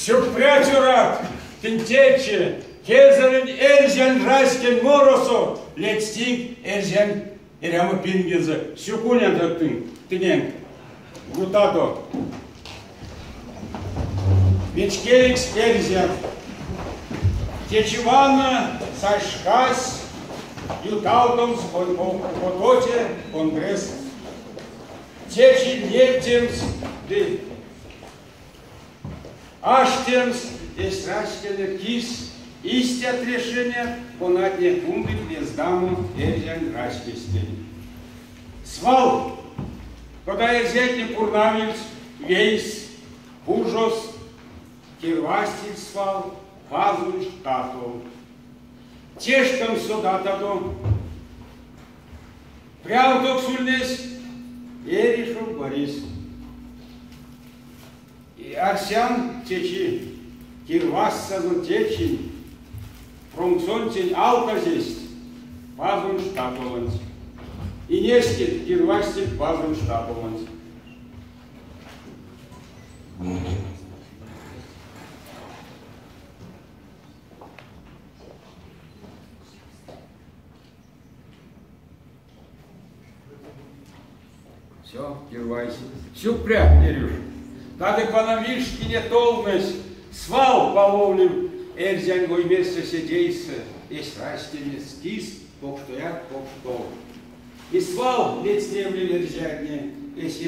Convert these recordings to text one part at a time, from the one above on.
Сюкпря, цёрат, тынь течи кезэрень эрзянь раськень моросо ледстинк эрзянь эрямо пингензэ. Сюконян тыненк. Гутадо. Вечкевикс эрзят, течи вана сась шкась ютавтомс котоце конгресс. Течи невтемс ды аштемс эсь раськенек кис истят решеният, конатне кундыть лездамо эрзянь раськестень. Свал, кода эрзятне пурнавильть вейс, кужос, кирвастильть свал пазонь штатол. Те содатадо. Прявтокс ульнесь Еришев Борис. И арсян течи, кирвастьсазо течинь, промксонтень алтазесь пазонь штатолонть. Инескеть кирвастить пазонь штатолонть. Все, кирвайся. Сюкпря, Кирюш. Кадык вана вишкине толнэсь, свал паловлим эрзянь оймесэ седейсэ, эсь раськенек кис, покштояк покш тол. И свал ледстневлить эрзятне, эсь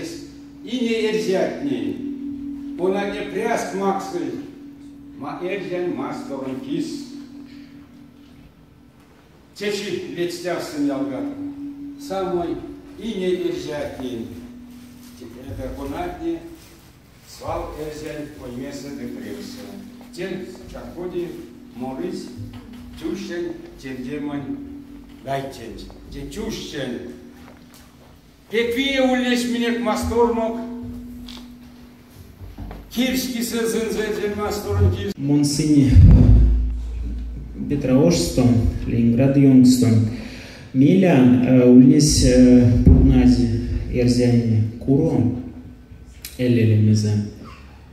ине эрзятнень, конатне пряст максызь эрзянь масторонь кис. Течи ледстясынь ялгат, самой ине эрзятнень, это конатне свал эрзянь оймесэ ды превсэ. Те чарькоди морызь Тюштянь тердемань гайттенть. Те Тюштянь. Пек виев ульнесь минек масторонок. Кирськисэ масторонь кис. Мон сынь Петра ошсто, Ленинград ёнкссто. Меля ульнесь пурназь эрзянь куро, эле лемезэ.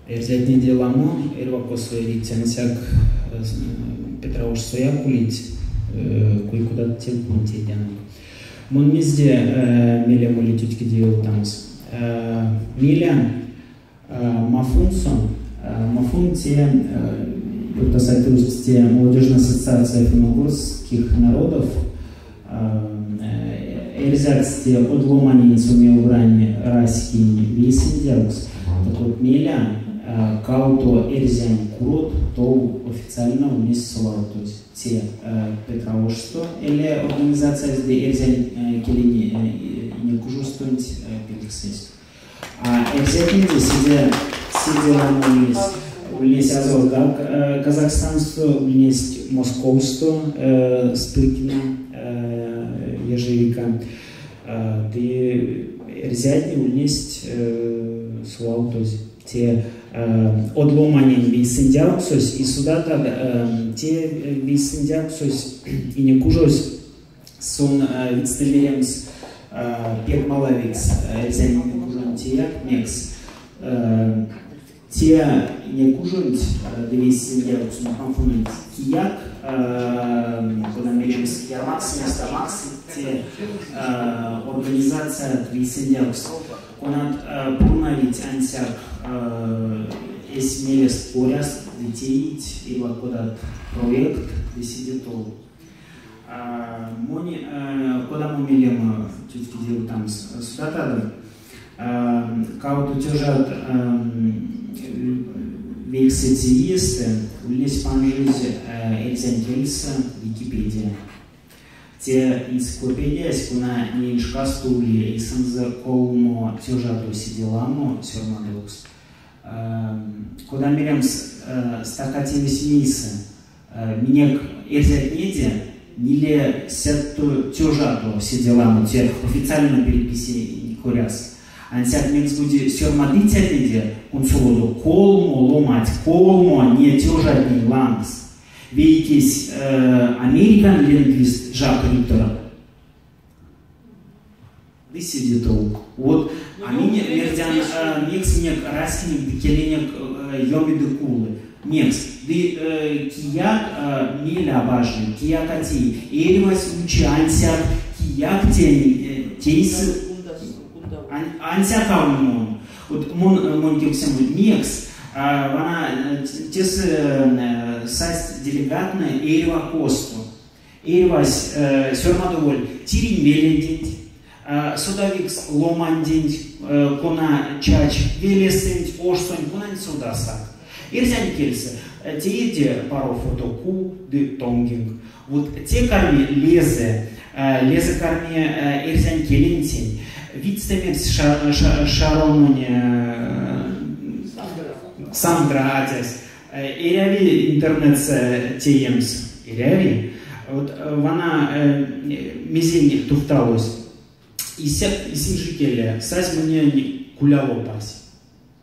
Эрзятнеде ламо, эрьва косо эрить, ансяк Петра ошсояк улить кой-кодат тевтне тейтянок. Мон мезде мелем ули тетькиде ёвтамс. Меля МАФУНсо, МАФУН те ёвтаса те Молодежная ассоциация финно-угорских народов, эрзякс те од ломанень суоми-угрань раськень вейсэндявкс. Так вот, меля кавто эрзянь курот тов официально ульнесть совавтозь. Те Петра ошсто эле организациясь ды эрзянь келень инекужостонть пельксэсь. А Эрзятнеде седе седе ламо ульнесь. Ульнесь азоргак Казахстансто, ульнесть Московсто Спыркина, Ежевика. Ды эрзятне ульнесть совавтозь те од ломанень вейсэндявксось, и содатад, те вейсэндявксось Инекужось, сон видьстэ меремс пек малавикс эрзянь инекужонтеяк, мекс те инекужонть ды вейсэндявксонть памфононть кияк, кода меремс, ярмак сынст а максыть, те организацият, вейсэндявкст, конат пурнавить ансяк эсь мелест коряс ды теить эрьва кодат проектт ды седе тов. Монь кодамо мелем тетькиде ёвтамс содатадо, кавто тёжат вейксэце иестэ ульнесь панжозь эрзянь кельсэ Википедия. Те энциклопедиясь, кона неень шкасто ули эйсэнзэ колмо тёжадо седе ламо сёрмадовкст. Кода меремс, стака тевесь мейсэ? Минек эрзятнеде ниле сядто тёжадо седе ламо те официальной переписень коряс. Ансяк мекс-бути сёрмадыцятнеде кунсолодо колмо ломать, колмо не тёжатнень лангс. Вейкесь американь лингвист Жак Риттер ды седе тов. Вот, а минь мердян, мекс минек раськенек ды келенек ёми ды кулы. Мекс? Ды кияк мель а бажи, кияк а теи. Эрьвась учи ансяк кияк тень тейсы, ансяк аволь мон. Вот мон монь кевкстема, мекс вана тесэ састь делегаттнэ эрьва косто. Эрьвась сёрмадоволь тиринь велентень, содавикс ломанденть, кона чачсь велесэнть, ошсонть, конань содасак. Эрзянь кельсэ тееде паро фото ку ды тонгинк. Вот те карми лезэ, лезэ карми эрзянь келентень. Видьстэ мерсь Шарононь Сандра атясь, эряви интернетсэ теемс, эряви. Вот вана мезень тувталось. Исень жителя сась монень кулялопась,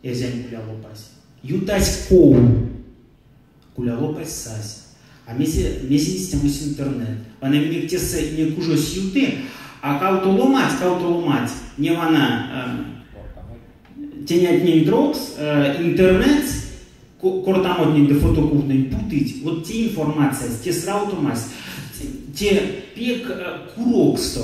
эрзянь кулялопась. Ютась ков, кулялопась сась. А мезе, мезе истямось интернет? Вана минек тесэ инекужось юты, а кавто ломать, кавто ломать, не вана тенятнень трокс, интернет, кортамотнень ды фотокувтнэнь путыть, вот те информациясь, те сравтомась, те пек куроксто.